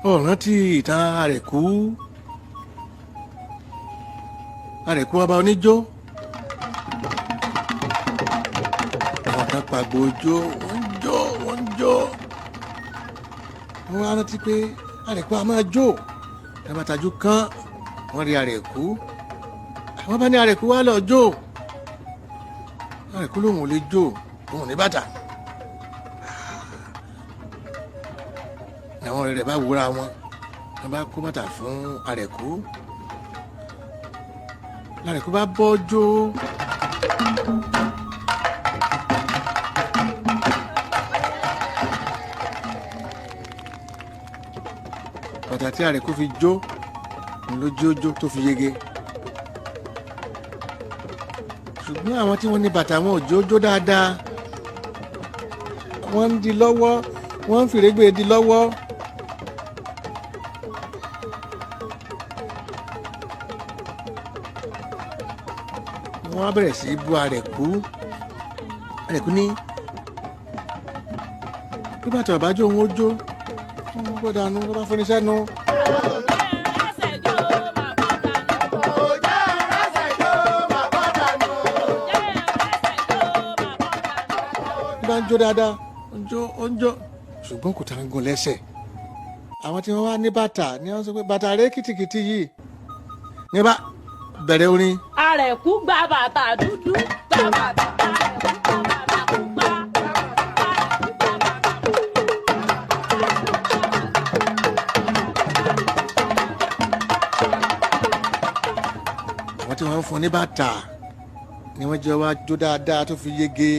Ó rántí ìtàn Àrẹ̀kú, Àrẹ̀kú ọba oníjó. Àwọn kan pàgbó jó, wọ́n ń jó, wọ́n ń jó. Wọ́n wá rántí pé Àrẹ̀kú a máa jó. Tabataju kan wọ́n rí Àrẹ̀kú, àwọn bá ní Àrẹ̀kú wá lọ jó. Àrẹ̀kú lòun ò lè jó, òun ò ní bàtà. Àwọn ọ̀rẹ́ rẹ̀ bá wúra wọn, wọ́n bá kó bàtà fún Àrẹ̀kú. Àrẹ̀kú bá bọ́ jó. Bàtà tí Àrẹ̀kú fi jó ló jó jó tó fi yege, ṣùgbọ́n àwọn tí wọ́n ní bàtà wọn ò jó jó dáadáa. Wọ́n ń di lọ́wọ́, wọ́n ń fìrégbè di lọ́wọ́. Wọ́n á bẹ̀rẹ̀ sí í bú Àrẹ̀kú. Àrẹ̀kú ní bí bàtà ọ̀bájú òun ó jó, wọ́n gbọ́dọ̀ àánú ló bá fúnni sẹ́nu. Bí bá ń jó dáadáa, ó ń jó, ó ń jó, ṣùgbọ́n kò tá ń gún lẹ́sẹ̀. Àwọn tí wọ́n wá ní bàtà ni wọ́n sọ pé bàtà rẹ̀ kìtìkìtì yìí ní bá bẹ̀rẹ̀ orin. Àrẹ̀kú gba bàtà dúdú, gba bàtà. Àrẹ̀kú gba bàtà pupa. Àwọn tí wọ́n ń fún ní bàtà ni wọ́n jẹ́ wá jó dáadáa tó fi yege.